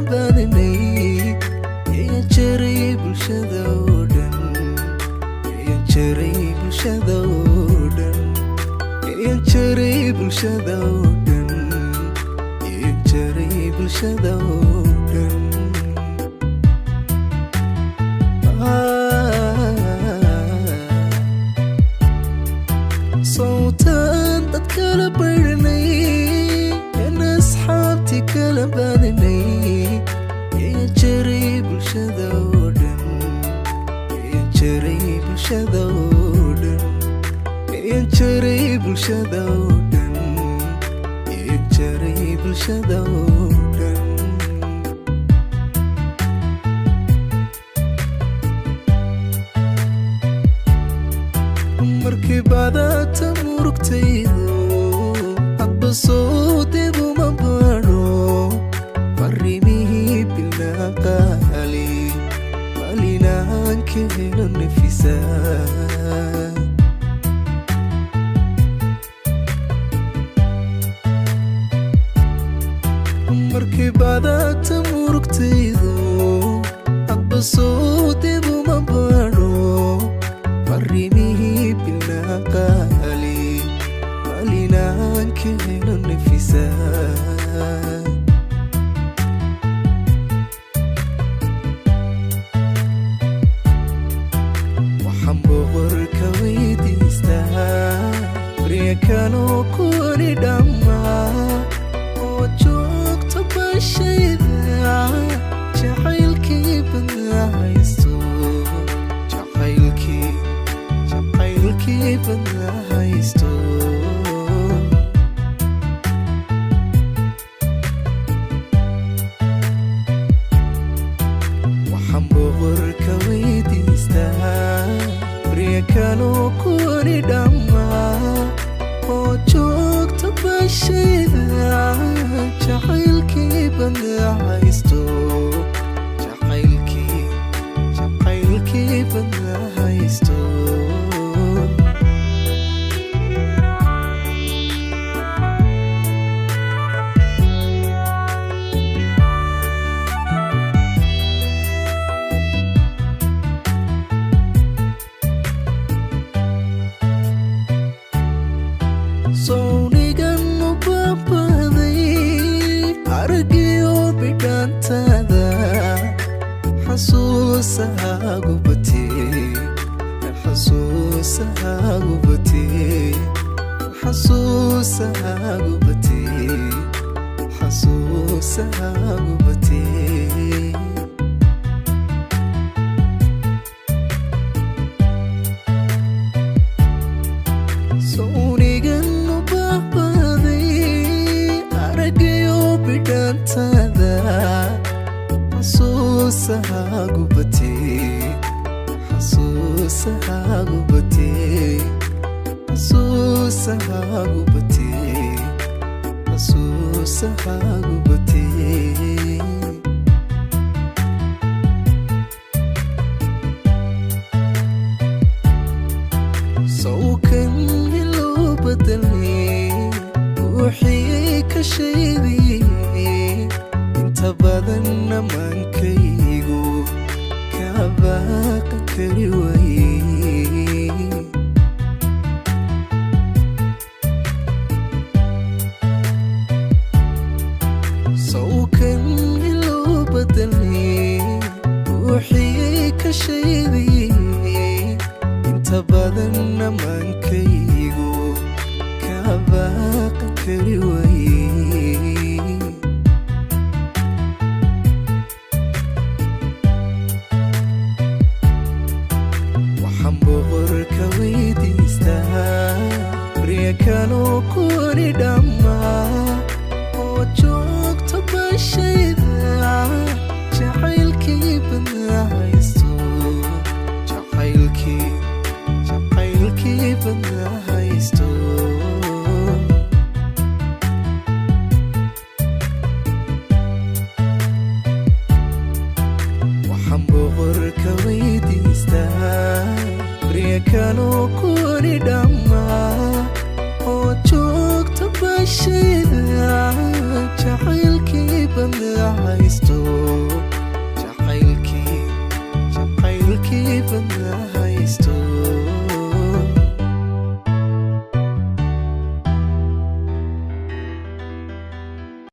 Badinay Yan jaray bulshada oo dhan, Yan jaray bulshada oo dhan, Yan jaray bulshada oo dhan, Yan jaray bulshada oo dhan. Sawtan dad kala baydhnay, in asxaabtii kala badinay, Yan jaray bulshada oo dhan, Yan jaray bulshada oo dhan, Yan jaray bulshada oo dhan, Yan jaray bulshada oo dhan. Markii badata murugtaydu, hadba soo dib uma baadho farriimihii bilnaa qaali maalinaan ka helo nafisa. Markii badata murugtaydu, hadba soo dib uma baadho farriimihii bilnaa qaali maalinaan ka helo nafisa. Waxaan boqorka weydiistaa baryakanoo kuwani dhammaa oo joogto bashayda, jacaylkii badnaa haysto, jacaylkii, jacaylkii badnaa haysto. Waxaan boqorka weydiistaa baryakanoo kuwani dhammaa oo joogto bashayda, jacaylkii badnaa haysto, jacaylkii, jacaylkii badnaa haysto. Sawnigan u baabaaday aragiyo bidhaantaada, xasuusahaagu batee, xasuusahaagu batee, xasuusahaagu batee, xasuusahaagu batee. Sawnigan u baabaaday aragayo bidhaantaada, xasuusahaagu batee, xasuusahaagu batee, xasuusahaagu batee, xasuusahaagu batee. Sawkan loo bedelay ruuxii ka shaydii, inta badan amaankaygu ka baaqan kari waayey. Sawkan loo bedelay ruuxii ka shaydii, inta badan amaankaygu ka baaqan kari waayey. Waxaan boqorka weydiistaa baryakanoo kuwani dhammaa oo joogto bashayda, jacaylkii badnaa haysto, jacaylkii, jacaylkii badnaa haysto. Waxaan boqorka weydiistaa baryakanoo kuwani dhammaa oo joogto. Noloshayda jacaylkii badnaa haysto, jacaylkii, jacaylkii badnaa haysto.